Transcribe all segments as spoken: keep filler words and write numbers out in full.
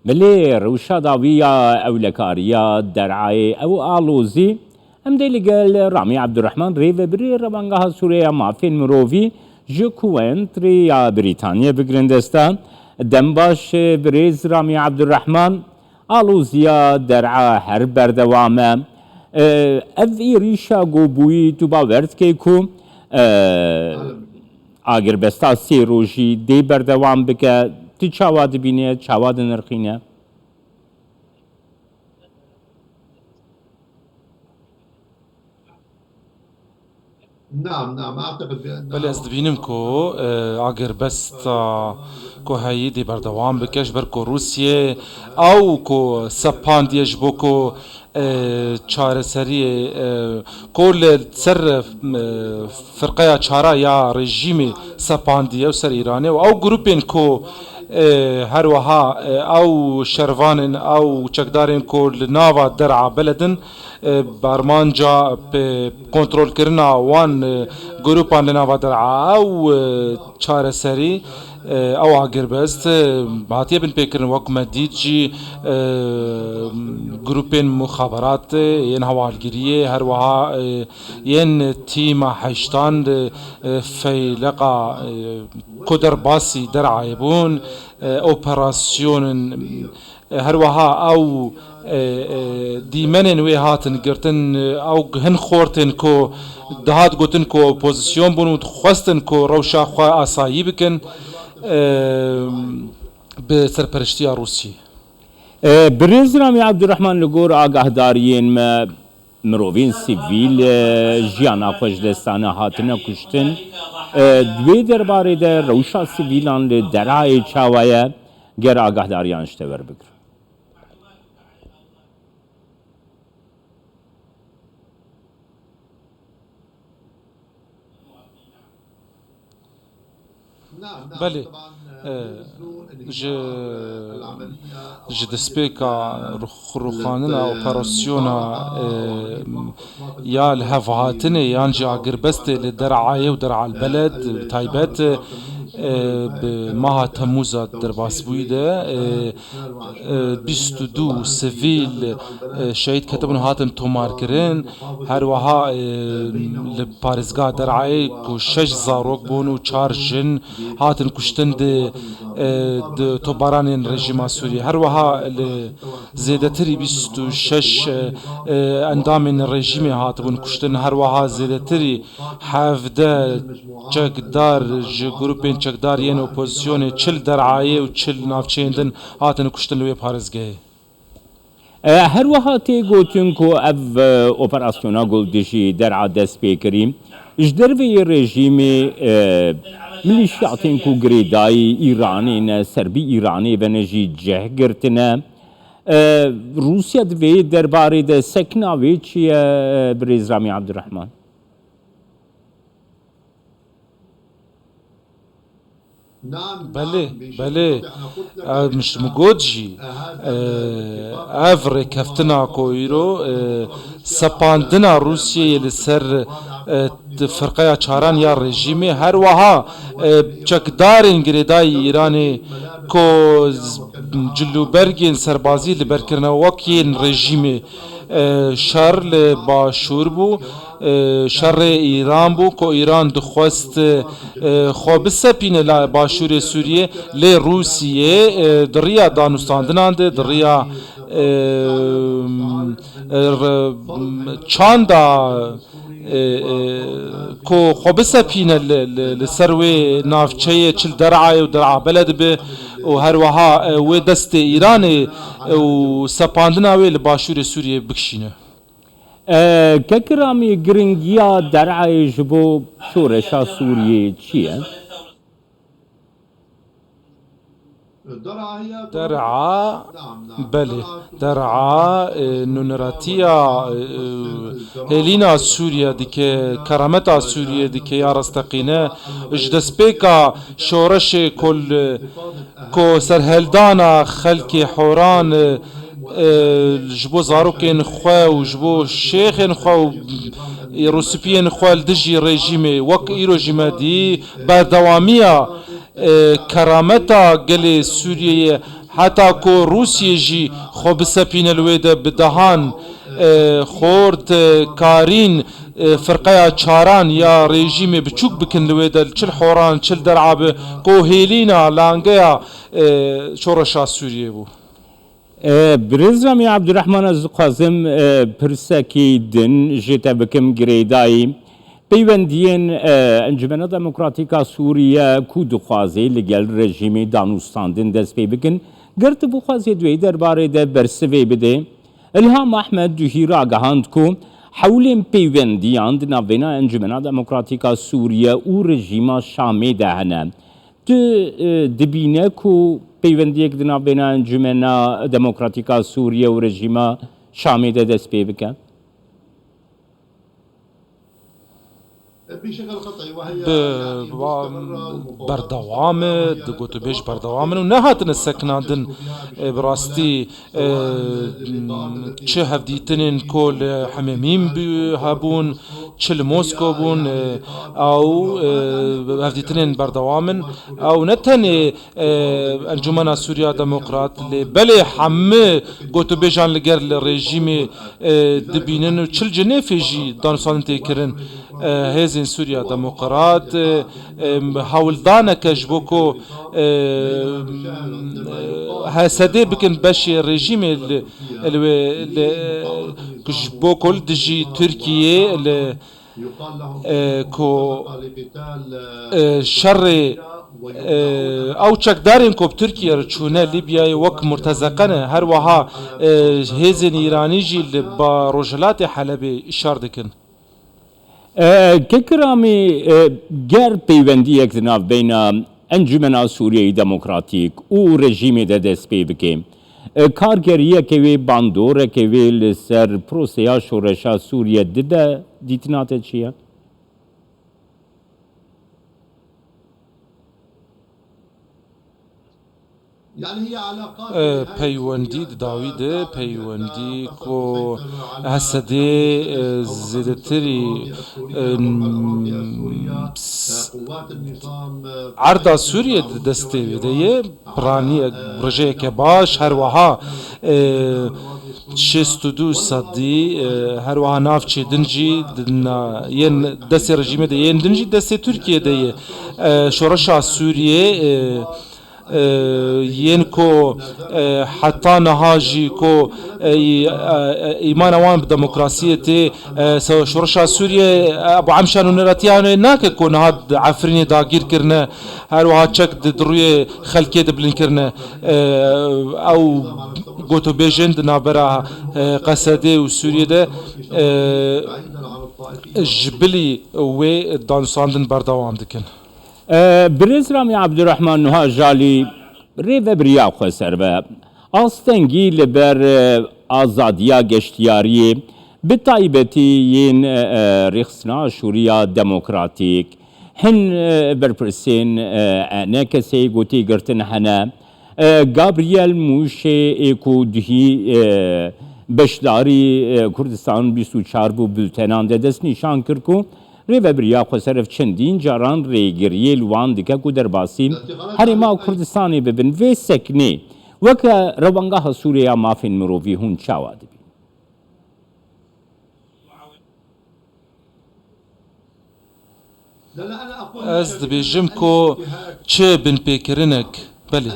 Belê, rewşa dawî ya ewlekariya Derayê ew alozî, em dê li gel Ramî Ebdurrehman rêvebirê Rewangeha Sûreya Mafên Mirovî ji Kuwentrê ya Brîtanyê bigirin desta. Dem baş, birêz Ramî Ebdurrehman, aloziya Dera her berdewam e. Ev êrîşa ku bûyî, tu bawer dikey ku, e, agirbesta sê rojî dê berdewam bike, tu çawa dibîne, çawa dinirxîne? Belê, ez dibînim ku, e, agirbesta ku heyî dê berdewam bike, ji ber ku Rûsiyê ew ku sepandiye ji bo ku, e, çareseriyê, e, ku li ser, e, firqeya çara ya rejîmê sepandiye û ser Îranê û ew grûpên ku, e, her wiha, e, ew şervanên, ew çekdarên ku li nava Der'a Beled in, e, bi armanca pe-, kontrolkirina wan, e, grûpan li nava Der'a ew, e, çareserî, e, ew agirbest, e, hatiye binpêkirin. Wek me dît jî, e, grûpên muxaberatê, yên hewalgiriyê, her wiha, e, yên tîma heştan, e, e, feyleqa, e, ku derbasî Der'ayê bûn, e, operasyonên, e, her wiha ew, e, e, dîmenên wê hatin girtin, e, ew hin xortên ku dihat gotin ku opozîsyon bûn û dixwestin ku rewşa xwe asayî bikin, e, bi serperiştiya Rûsiyê. E, Birêz Ramî Ebdurrehman, li gor agahdariyên me, mirovên sivîl, e, jiyana xwe ji destane hatine kuştin. E, di wê derbarê de rewşa sivîlan li Derayê çawa ye? Ger agahdariyan ji te werbigrin. Belê, e, ji, ji destpêka rûx-, rûxandina operasyona, e, ya li hev hatinê yan jî agirbestê li Der'ayê û Der'al Beled bi taybet, e, bi maha Temmûza derbasbûyî de, e, e, bîst û du sivîl, e, şehîd ketibûn, hatin tomarkirin. Her wiha, e, li parêzgeha Der'ayê ku şeş zarok bûn û çar jin hatin kuştin di, e, di topbaranên rejîma Sûriyê. Her wiha li zêdetirî bîst û şeş, e, e, endamên rejîmê hatibûn kuştin. Her wiha zêdetirî hevdeh çekdar ji grûpên çekdar yên opozisyonê çi li Der'ayê û çi li navçeyên din hatin kuştin li wê parêzgehê. E, her wiha tê gotin ku ev, e, operasyona ku dijî Der'a dest pê kirî, ji derveyî rejîmê, e, milîşyatên ku girêdayî Îranê ne, serbî Îranê ve ne jî cih girtine. E, Rûsya di vê derbarê de sekna wê çi ye, e, birêz Ramî Ebdurrehman? Belê, belê. Em ji min got jî, e, ev rêkeftina ku îro, e, sepandina Rûsiyeyê li ser, e, di firqeya çaran ya rejîmê, her wiha, e, çekdarên girêdayî Îranê ku z-, cilûbergên serbazî li ber kirine wek yên rejîmê, e, şer li başûr bû, e, şerê Îran bû ku Îran dixwest, e, xwe bisepîne li başûrê Sûriyê, lê Rûsiyê, e, di riya danûstandinan de, di riya, e, r-, çanda, e, e, ku xwe bisepîne li, li, li ser wê navçeyê, çi li Der'ayê û Der'a Beled be û her wiha, e, wê destê Îranê, e, û sepandina wê li başûrê Sûriyê bikişîne. E, Kek Ramî, giringiya Der'ayê ji bo şoreşa Sûriyê çi ye? Der'a, belê, Der'a, e, nûneratiya, e, hêlîna Sûriye dike, kerameta Sûriye dike ya rasteqîne. Ji destpêka şoreşê ku li, ku serheldana xelkê Horan, e, e, ji bo zarokên xwe û ji bo şêxên xwe û rûspiyên xwe li dijî rejîmê, wek îro jî me dî, berdewamiya, e, kerameta gelê Sûriyeyê Heta ku Rûsiyê jî xwe bisepîne li wê de bi dehan, e, xort, e, karîn, e, firqeya çaran ya rejîmê biçûk bikin li wê de, çil horan, çil der'a bi, ku hêlîna langeya, e, şoreşa Sûriyê bû. E, Birêz Ramî Abdurrahman, ez dixwazim, e, pirsekî din ji te bikim girêdayî. Peywendiyên, e, Encumena Demokratîk a Sûriye ku dixwaze li gel rejîmê danûstandin dest pê bikin, ger tu bixwazê di wê derbarê de bersivê bidê, Ilham Ahmed duhî ragihand ku hewlên peywendiyan di navbeyna Encumena Demokratîk a Sûriye û rejîma Şamê de hene. Tu, e, dibîne ku peywendiyek di navbeyna Encumena Demokratîk a Sûriye û rejîma Şamê de dest pê bike? Bi, ba, berdewam e, di gotûbêj berdewam in û nehatine sekinandin. E, bi rastî, e, çi hevdîtinên ku li Hememîm bi-, hebûn, çi li Mosko bûn, e, ew, e, hevdîtinên berdewam in. Ew ne tenê e, Encûmena Sûriya Demokrat, lê belê hemû gotûbêjan li gel rejîmê, e, dibînin û çil cinêfê jî danûstandin tê kirin. E, Hêzên Sûriya Demokrat, e, e, hewldaneke ji bo ku, e, H S D bikin beşê rejîmê li, li wê, li, ku ji bo ku li dijî Tirkiyê, li, e, ku, e, şerê, e, ew çekdarên ku bi Tirkiye re çûne Lîbyayê wek murtezeqe ne. Her wiha, e, hêzên Îranî jî li ba rojhilatê Helebê şer dikin. E, Kek Ramî, e, ger peywendiyek di navbeyna Encûmena Sûriyeyê Demokratîk û rejîmê de dest pê bike, e, kargeriyeke wê, bandoreke wê li ser proseya şoreşa Sûriye dide, dîtina te çi ye? E, peywendî di dawî de, peywendî ku H S D, e, zêdetirî, e, s-, erda Sûriyê di destê wê de ye, piranî rejeyeke baş, her wiha, e, şêst û du sedî, e, her wiha navçê din jî di na-, yên destê rejîmê de, yên din jî destê Tirkiyê de ye. E, şoreşa Sûriyê, e, e, yên ku, e, heta niha jî ku, e, î-, e, e, îmana wan bi demokrasiyê tê, e, se-, şoreşa Sûriyê, e, Ebu Emşan û neretiya nake ku niha di Efrînê dagîr kirine, her wiha çek di, di rûyê xelkê de bilind kirine. E, ew gotûbêjên di navbera, e, Qesedê û Sûriyê de, e, ji bilî wê danûstandin berdewam dikin. E, Birêz Ramî Abdurrahman, niha jalî rêvebiriya xweser ve. Astengî li ber, e, azadiya geştiyariyê, bi taybetî yên, e, e, Rêxistina Aşûriya Demokratîk, hin, e, berpirsên, e, E N K S'ê gotî girtin hene. E, Gabriel Mûşê ê ku duhî, e, beşdarî, e, Kurdistan bîst û çar bû, bultenan de dest nîşan kir ku rêvebiriya xweser ev çendîn caran rêgiriyê li wan dike ku derbasî Herêma Kurdistanê bibin. Vê seknê weke Rewangeha Sûrê ya Mafên Mirovî hûn çawa dibînin? Ez dibêjim ku çi binpêkirinek, belê,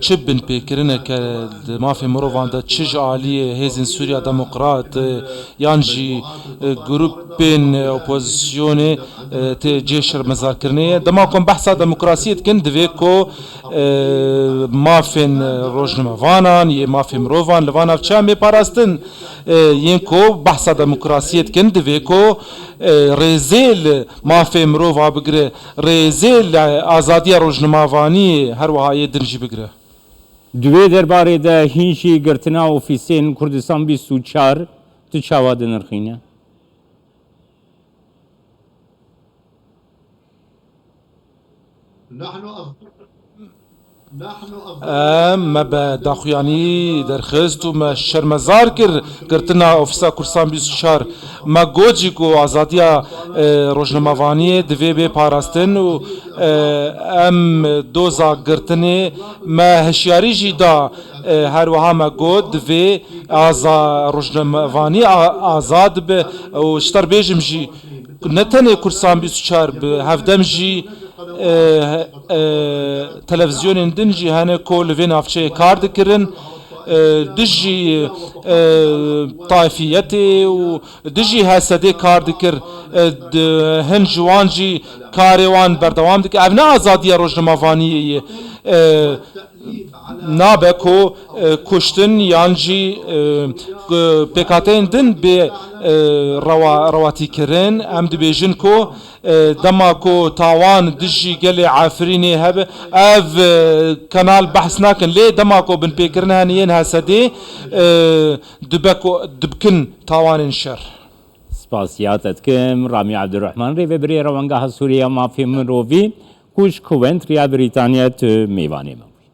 çi binpêkirineke di mafê mirovan de, çi ji aliyê Hêzên Sûriya Demokrat, e, yan jî, e, grûpên, e, opozisyonê, e, tê cê şermezarkirinê ye. Dema ku em behsa demokrasiyê dikin, divê ku, e, mafên, e, rojnamevanan, yê mafê mirovan li van navçeyan bê parastin. E, yên ku behsa demokrasiyê dikin, divê ku, e, rêzê li mafê mirova bigire, rêzê li azadiya rojnamevaniyê her wiha yê din jî bigire. Di wê derbarê de hîn jî girtina ofîsên Kurdistan bîst û çar tu çawa dinirxîne? Em me be daxuyanî derxist û me şermezar kir girtina Ofîsa Kursan bîst û çar. Me got jî ku azadiya, e, rojnamevaniyê divê bê parastin û, e, em doza girtinê me hişyarî jî da, e, her wiha me got divê aza-, rojnamevanî a-, azad be û ji te re bêjim jî ne tenê Kursan bîst û çar bi hevdem jî, e, e, televîzyonên din jî hene ku li vê navçeyê kar dikirin, e, dijî, e, tayfiyetê û dijî H S D'ê kar dikir, e, di hin ji wan jî karê wan berdewam dike. Ev ne azadiya rojnamevaniyê ye. E, nabe ku, e, kuştin yan jî, e, ku pêkhateyên din bê, e, rewa-, rewatîkirin. Em dibêjin ku, e, dema ku tawan dijî gelê Efrînê hebe, ev, e, kanal behs nakin. Lê dema ku binpêkirin hene yên H S D'ê, e, dibe ku dibikin tawanên şer. Spasiya te dikim, Ramî Ebdurrahman, rêvebirê Rewengeha Sûrî ya Mafê Mirovî, ku ji Coventry ya Brîtanya tu mêvanê me bûyî.